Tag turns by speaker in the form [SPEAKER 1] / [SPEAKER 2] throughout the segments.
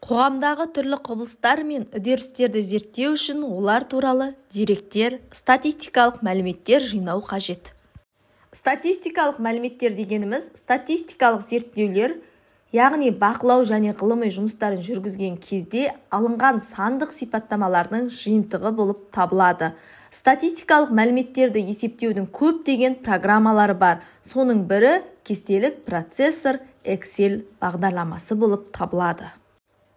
[SPEAKER 1] Қоғамдағы түрлі құбылыстар мен үдерістерді зерттеу үшін олар туралы деректер, статистикалық мәліметтер жинау қажет. Статистикалық мәліметтер дегеніміз статистикалық зерттеулер, яғни бақылау және ғылыми жұмыстарын жүргізген кезде алынған сандық сипаттамалардың жиынтығы болып табылады. Статистикалық мәліметтерді есептеудің көптеген программалары бар. Соның бірі кестелік процессор Excel бағдарламасы болып табылады.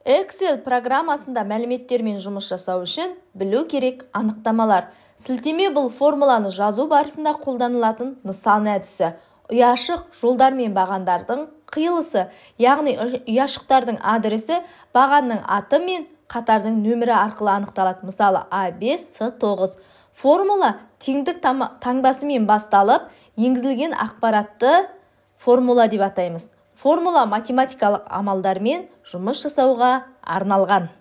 [SPEAKER 1] Excel программасында мәліметтермен жұмыс жасау үшін білу керек анықтамалар. Сілтеме бұл формуланы жазу барысында қолданылатын нысан әдісі. Ұяшық жолдар мен бағандардың қиылысы, яғни ұяшықтардың адресі бағанның аты мен қатардың нөмірі арқылы анықталады. Мысалы, А5, С9. Формула теңдік таңбасымен басталып, енгізілген ақпаратты формула деп атаймыз. Формула математикалық амалдармен жұмыс жасауға арналған.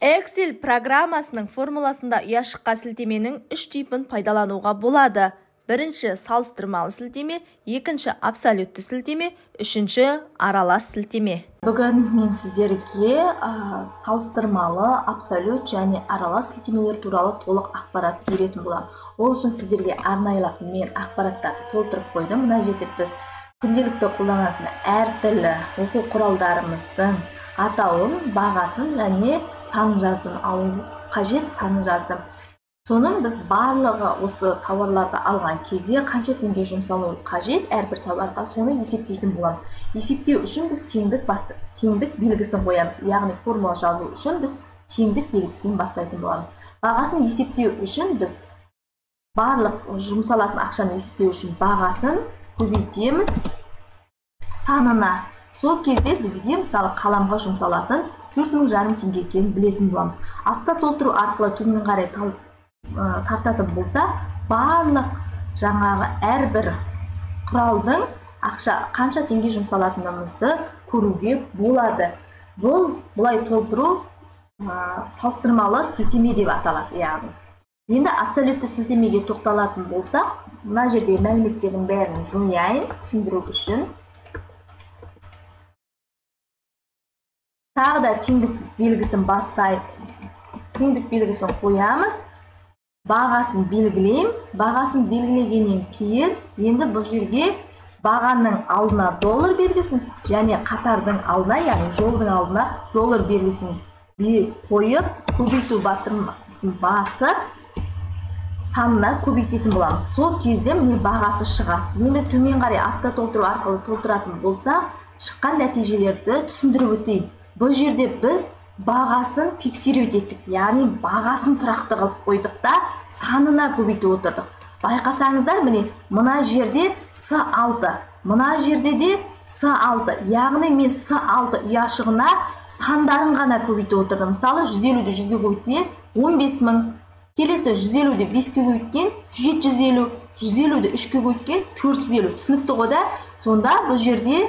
[SPEAKER 1] Excel программасының формуласында ұяшыққа сілтеменің үш типін пайдалануға болады. Бірінші салыстырмалы сілтеме, екінші абсолютті сілтеме, үшінші аралас сілтеме.
[SPEAKER 2] Бүгін мен сіздерге салыстырмалы, абсолют және аралас сілтемелер туралы толық ақпарат беретін боламын. Ол үшін сіздерге арнайылап мен ақпараттарды толтырып қойдым. Мына жерде біз күнделікті қолданатын әртүрлі оқу құралдарымыздың атауын, бағасын және санын жаздым, алу қажет санын жаздым. Соның біз барлығы осы тауарларды алған кезде қанша теңге жұмсалуы қажет әрбір тауарға, соны есептейтін боламыз. Есептеу үшін біз теңдік белгісін қоямыз, яғни формула жазу үшін біз теңдік белгісінен бастайтын боламыз. Бағасын есептеу үшін біз барлық жұмсалатын ақшаны есептеу үшін бағасын көбейтеміз санына. Сол кезде бізге мысалы қаламға жұмсалатын 4500 теңге екенін білетін боламыз. Автотолтыру арқылы төмен қарай тартатын болса, барлық жаңағы әрбір құралдың ақша қанша теңге жұмсалатынымызды көруге болады. Бұл бұлай толтыру салыстырмалы сілтеме деп аталады, яғни. Енді абсолютті сілтемеге тоқталатын болсақ, мына жерде мәліметтердің бәрін жояйын түсіндіру үшін. Тағы да теңдік белгісін бастайық, теңдік белгісін қоямын, бағасын белгілеймін. Бағасын белгілегеннен кейін енді бұл жерге бағаның алдына доллар белгісін және қатардың алдына, яғни жолдың алдына доллар белгісін қойып, көбейту батырмасын басып, санына көбейтетін боламыз. Сол кезде міне бағасы шығады. Енді төмен қарай автотолтыру арқылы толтыратын болсақ, шыққан нәтижелерді түсіндіріп өтейін. Бұл жерде біз бағасын фиксировать еттік, яғни бағасын тұрақты қылып қойдық та санына көбейтіп отырдық. Байқасаңыздар, міне мына жерде С6, мына жерде де С6, яғни мен С6 ұяшығына сандарын ғана көбейтіп отырдым. Мысалы, 150-ді 100-ге көбейткен 15000, келесі 150-ді 5-ке көбейткен 750, 150-ді 3-ке көбейткен 450. Түсінікті ғой да? Сонда бұл жерде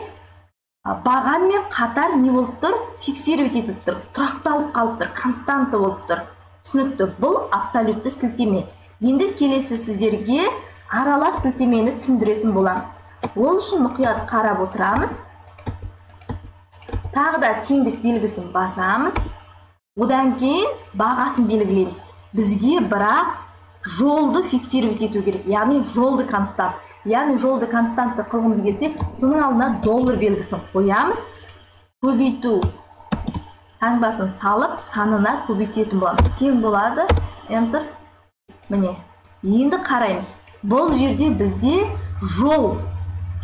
[SPEAKER 2] бағанмен қатар не болып тұр? Фиксировать етіліп тұр, тұрақталып қалып тұр, константа болып тұр. Түсінікті, бұл абсолютті сілтеме. Енді келесі сіздерге аралас сілтемені түсіндіретін боламын. Ол үшін мұқият қарап отырамыз. Тағы да теңдік белгісін басамыз. Одан кейін бағасын белгілейміз. Бізге бірақ жолды фиксировать ету керек, яғни жолды констант. Яғни жолды константты қылғымыз келсе, соның алдына доллар белгісін қоямыз. Көбейту таңбасын салып, санына көбейтетін боламыз. Тең болады. Enter. Міне. Енді қараймыз. Бұл жерде бізде жол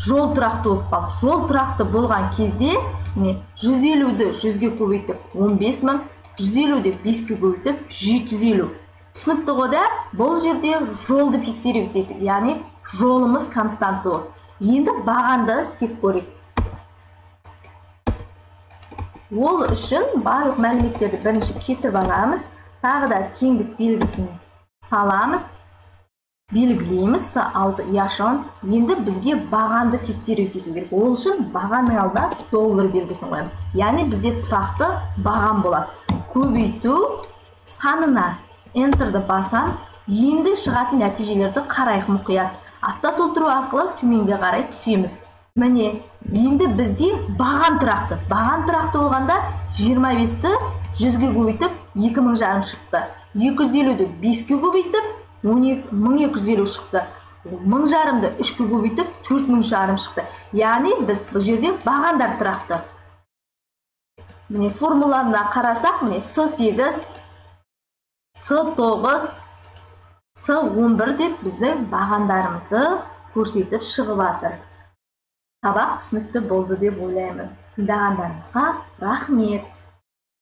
[SPEAKER 2] тұрақты болып қалды. Жол тұрақты болған кезде, міне 150-ді 100-ге көбейтіп 15000, 150-ді 5-ке көбейтіп 750. Түсінікті ғой да? Бұл жерде жолды фиксировать еттік, яғни жолымыз константты болды. Енді бағанды істеп көрейік. Ол үшін барлық мәліметтерді бірінші кетіріп аламыз. Тағы да теңдік белгісін саламыз, белгілейміз С6 ұяшығын. Енді бізге бағанды фиксировать ету керек. Ол үшін бағаның алдына доллар белгісін қоямыз. Яғни бізде тұрақты баған болады. Көбейту санына Enter'ді басамыз. Енді шығатын нәтижелерді қарайық мұқият. Автотолтыру арқылы төменге қарай түсеміз. Міне, енді бізде баған тұрақты. Баған тұрақты болғанда 25-ті 100-ге көбейтіп 2500 шықты. 250-ді 5-ке көбейтіп 1250 шықты. 1500-ды 3-ке көбейтіп 4500 шықты. Яғни біз бұл жерде бағандар тұрақты. Міне, формуларына қарасақ, міне С8, С9, С11 деп біздің бағандарымызды көрсетіп шығып жатыр. Сабақ түсінікті болды деп ойлаймын. Тыңдағандарыңызға рахмет.